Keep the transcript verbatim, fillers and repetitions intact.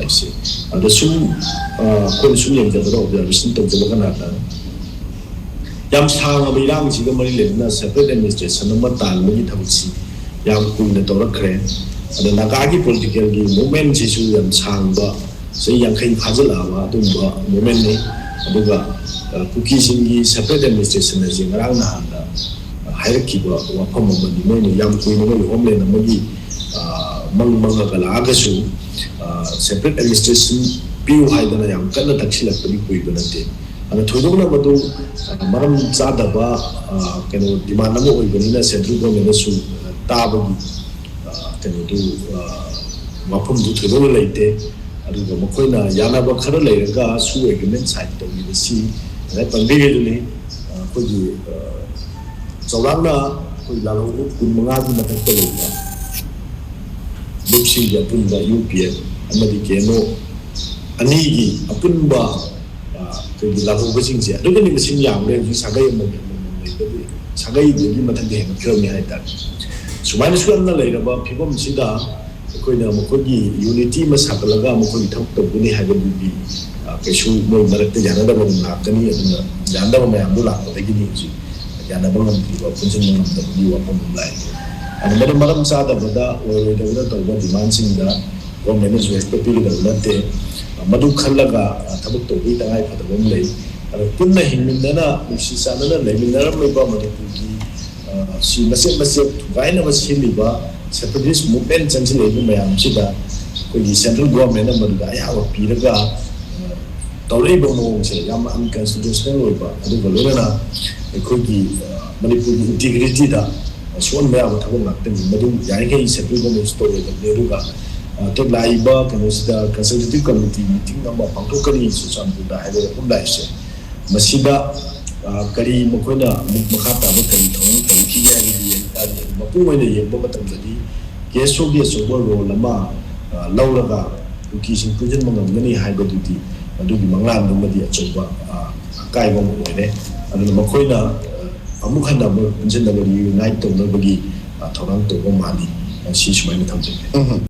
ꯁꯤ꯫ ꯑꯗ ꯁꯨꯝ ꯑꯩꯈꯣꯏꯅ ꯁꯨꯝ ꯌꯦꯡꯖꯕꯗ, ꯑꯣꯕꯖꯥꯔꯕꯦꯁꯟ ꯇꯧꯖꯕ ꯀꯅꯥꯗ, ꯌꯥꯝ ꯁꯥꯡꯉꯕ ꯏꯔꯥꯡꯁꯤꯒ ꯃꯔꯤ ꯂꯩꯅꯅ ꯁꯦꯄꯔꯦꯠ ꯑꯦꯗꯃꯤꯅꯤꯁꯇ꯭ꯔꯦꯁꯟ ꯑꯃ ꯇꯥꯟꯕꯒꯤ ꯊꯕꯛꯁꯤ ꯌꯥꯝ ꯀꯨꯏꯅ ꯇꯧꯔꯛꯈ꯭ꯔꯦ꯫ ꯑꯗ ꯅꯥꯒꯥꯒꯤ ꯄꯣꯂꯤꯇꯤꯀꯦꯜꯒꯤ ꯃꯨꯞꯃꯦꯟꯁꯤꯁꯨ ꯌꯥꯝ ꯁꯥꯡꯕ, ꯆꯍꯤ ꯌꯥꯡꯈꯩ ꯐꯥꯖꯤꯜꯂꯛꯑꯕ ꯑꯗꯨꯒꯨꯝꯕ ꯃꯨꯞꯃꯦꯟꯅꯤ꯫ ꯑꯗꯨꯒ ꯀꯨꯀꯤꯁꯤꯡꯒꯤ ꯁꯦꯄꯔꯦꯠ ꯑꯦꯗꯃꯤꯅꯤꯁꯇ꯭ꯔꯦꯁꯟ ꯑꯁꯤ ꯉꯔꯥꯡ ꯅꯍꯥꯟꯗ ꯍꯥꯏꯔꯛꯈꯤꯕ ꯋꯥꯐꯝ ꯑꯃꯅꯤ꯫ ꯃꯣꯏꯅ ꯌꯥꯝ ꯀꯨꯏꯅ ꯃꯣꯏ ꯍꯣꯝꯂꯦꯟ ꯑꯃꯒꯤ ꯃꯪ ꯃꯪꯉꯒ ꯂꯥꯛꯑꯒꯁꯨ ꯁꯦꯄꯔꯦꯠ ꯑꯦꯗꯃꯤꯅꯤꯁꯇ꯭ꯔꯦꯁꯟ ꯄꯤꯌꯨ ꯍꯥꯏꯗꯅ ꯌꯥꯝ ꯀꯟꯅ ꯇꯛꯁꯤꯜꯂꯛꯄꯗꯤ ꯀꯨꯏꯕ ꯅꯠꯇꯦ꯫ ꯑꯗꯣ ꯊꯣꯏꯗꯣꯛꯅ ꯃꯗꯨ ꯃꯔꯝ ꯆꯥꯗꯕ ꯀꯩꯅꯣ ꯗꯤꯃꯥꯟ ꯑꯃ ꯑꯣꯏꯕꯅꯤꯅ ꯁꯦꯟꯇ꯭ꯔꯦꯜ ꯒꯣꯔꯃꯦꯟꯅꯁꯨ ꯇꯥꯕꯒꯤ ꯀꯩꯅꯣꯗꯨ ꯋꯥꯐꯝꯗꯨ ꯊꯣꯏꯗꯣꯛꯅ ꯂꯩꯇꯦ꯫ ꯑꯗꯨꯒ ꯃꯈꯣꯏꯅ ꯌꯥꯅꯕ ꯈꯔ ꯂꯩꯔꯒ ꯁꯨ ꯑꯦꯒ꯭ꯔꯤꯃꯦꯟ ꯁꯥꯏꯟ ꯇꯧꯈꯤꯕꯁꯤ ꯉꯁꯥꯏ ꯄꯟꯕꯤꯈꯤꯗꯨꯅꯤ꯫ ꯑꯩꯈꯣꯏꯒꯤ ꯆꯥꯎꯔꯥꯛꯅ ꯑꯩꯈꯣꯏ ꯂꯥꯜꯍꯧꯕ ꯀꯨꯟ ꯃꯉꯥꯒꯤ ꯃꯊꯛꯇ ꯂꯩꯕ ꯂꯨꯞꯁꯤꯡꯒꯤ ꯑꯄꯨꯟꯕ ꯌꯨ ꯄꯤ ꯑꯦꯐ ꯑꯃꯗꯤ ꯀꯦ ꯑꯦꯟ ꯑꯣ ꯑꯅꯤꯒꯤ ꯑꯄꯨꯟꯕ ꯑꯩꯈꯣꯏꯒꯤ ꯂꯥꯜꯍꯧꯕꯁꯤꯡꯁꯦ ꯑꯗꯨꯛꯀꯤ ꯃꯁꯤꯡ ꯌꯥꯝꯈ꯭ꯔꯦ꯫ ꯍꯧꯖꯤꯛ ꯁꯥꯒꯩ ꯑꯃꯒꯤ ꯑꯃꯃꯝ ꯂꯩꯕꯗꯤ ꯁꯥꯒꯩꯗꯨꯒꯤ ꯃꯊꯛꯇ ꯍꯦꯟꯒꯠꯈ꯭ꯔꯕꯅꯤ ꯍꯥꯏꯇꯥꯔꯦ꯫ ꯁꯨꯃꯥꯏꯅ ꯁꯣꯟꯅ ꯂꯩꯔꯕ ꯐꯤꯕꯝꯁꯤꯗ ꯑꯩꯈꯣꯏꯅ ꯃꯈꯣꯏꯒꯤ ꯌꯨꯅꯤꯇꯤ ꯑꯃ ꯁꯥꯒꯠꯂꯒ ꯃꯈꯣꯏꯒꯤ ꯊꯕꯛ ꯇꯧꯒꯅꯤ ꯍꯥꯏꯕꯗꯨꯗꯤ ꯀꯩꯁꯨ ꯃꯣꯏ ꯃꯔꯛꯇ ꯌꯥꯅꯗꯕ ꯑꯃ ꯂꯥꯛꯀꯅꯤ꯫ ꯑꯗꯨꯅ ꯌꯥꯅꯗꯕ ꯃꯌꯥꯝꯗꯣ ꯂꯥꯛꯄꯗꯒꯤꯅꯤ ꯍꯧꯖꯤꯛ ꯌꯥꯅꯕ ꯉꯝꯗ꯭ꯔꯤꯕ, ꯄꯨꯟꯁꯤꯟꯕ ꯉꯝꯗꯕꯒꯤ ꯋꯥꯐꯝ ꯑꯃ ꯂꯥꯛꯏ꯫ ꯑꯗꯨꯃꯥꯏꯅ ꯃꯔꯝ ꯆꯥꯗꯕꯗ ꯑꯣꯏꯔꯣꯏꯗꯕꯗ ꯇꯧꯕ ꯗꯤꯃꯥꯟꯁꯤꯡꯗ ꯒꯣꯔꯃꯦꯟꯅꯁꯨ ꯍꯦꯛꯇ ꯄꯤꯒꯗꯕ ꯅꯠꯇꯦ꯫ ꯃꯗꯨ ꯈꯜꯂꯒ ꯊꯕꯛ ꯇꯧꯕꯒꯤ ꯇꯉꯥꯏ ꯐꯗꯕ ꯑꯃ ꯂꯩ꯫ ꯑꯗꯣ ꯄꯨꯟꯅ ꯍꯤꯡꯃꯤꯟꯅꯅ ꯅꯨꯡꯁꯤ ꯆꯥꯟꯅꯅ ꯂꯩꯃꯤꯟꯅꯔꯝꯂꯤꯕ ꯃꯅꯤꯄꯨꯔꯒꯤ ꯁꯤ ꯃꯆꯦꯠ ꯃꯆꯦꯠ ꯊꯨꯒꯥꯏꯅꯕ ꯁꯤꯜꯂꯤꯕ ꯁꯦꯄꯔꯦꯇꯤꯁ ꯃꯨꯞꯃꯦꯟ ꯆꯪꯁꯤꯜꯂꯛꯏꯕ ꯃꯌꯥꯝꯁꯤꯗ ꯑꯩꯈꯣꯏꯒꯤ ꯁꯦꯟꯇ꯭ꯔꯦꯜ ꯒꯣꯔꯃꯦꯟꯅ ꯃꯗꯨꯗ ꯑꯌꯥꯕ ꯄꯤꯔꯒ ꯇꯧꯔꯛꯏꯕ ꯃꯑꯣꯡꯁꯦ ꯌꯥꯝꯅ ꯑꯟꯀꯟꯁꯇꯤꯇ꯭ꯌꯨꯁꯅꯦꯜ ꯑꯣꯏꯕ, ꯑꯗꯨꯒ ꯂꯣꯏꯅꯅ ꯑꯩꯈꯣꯏꯒꯤ ꯃꯅꯤꯄꯨꯔꯒꯤ ꯏꯟꯇꯤꯒ꯭ꯔꯤꯇꯤꯗ ꯁꯣꯛꯍꯟꯕ ꯌꯥꯕ ꯊꯕꯛ ꯉꯥꯛꯇꯅꯤ꯫ ꯃꯗꯨ ꯌꯥꯔꯤꯈꯩ ꯁꯦꯟꯇ꯭ꯔꯦꯜ ꯒꯣꯔꯃꯦꯟꯁꯨ ꯇꯧꯔꯣꯏꯗꯕꯅꯤ꯫ ꯑꯗꯨꯒ ꯍꯟꯗꯛ ꯂꯥꯛꯏꯕ ꯀꯩꯅꯣꯁꯤꯗ ꯀꯟꯁꯜꯇꯦꯇꯤꯞ ꯀꯃꯤꯇꯤ ꯃꯤꯇꯤꯡ ꯑꯃ ꯄꯥꯡꯊꯣꯛꯀꯅꯤ ꯆꯨꯔꯆꯥꯟꯄꯨꯔꯗ ꯍꯥꯏꯕ ꯋꯥꯐꯝ ꯂꯥꯛꯏꯁꯦ꯫ ꯃꯁꯤꯗ ꯀꯔꯤ ꯃꯈꯣꯏꯅ ꯑꯃꯨꯛ ꯃꯈꯥ ꯇꯥꯕ ꯀꯔꯤ ꯊꯧꯔꯥꯡ ꯇꯧꯈꯤꯒꯦ ꯍꯥꯏꯕꯗꯨ ꯌꯦꯡ ꯇꯥꯔꯗꯤ, ꯃꯄꯨꯡ ꯑꯣꯏꯅ ꯌꯦꯡꯕ ꯃꯇꯝꯗꯗꯤ ꯀꯦ ꯑꯦꯁ ꯑꯣꯒꯤ ꯑꯆꯧꯕ ꯔꯣꯜ ꯑꯃ ꯂꯧꯔꯒ ꯀꯨꯀꯤꯁꯤꯡ ꯄꯨꯟꯁꯤꯟꯕ ꯉꯝꯒꯅꯤ ꯍꯥꯏꯕꯗꯨꯗꯤ ꯃꯗꯨꯒꯤ ꯃꯪꯂꯥꯟꯗꯨꯃꯗꯤ ꯑꯆꯧꯕ ꯑꯀꯥꯏꯕ ꯑꯃ ꯑꯣꯏꯔꯦ꯫ ꯑꯗꯨꯅ ꯃꯈꯣꯏꯅ ꯑꯃꯨꯛ ꯍꯟꯅ ꯑꯃꯨꯛ ꯄꯨꯟꯁꯤꯟꯅꯕ, ꯔꯤꯌꯨꯅꯥꯏꯠ ꯇꯧꯅꯕꯒꯤ ꯊꯧꯔꯥꯡ ꯇꯧꯕ ꯃꯥꯜꯂꯤ꯫ ꯁꯤ ꯁꯨꯃꯥꯏꯅ ꯊꯝꯖꯒꯦ꯫ ꯎꯝ꯫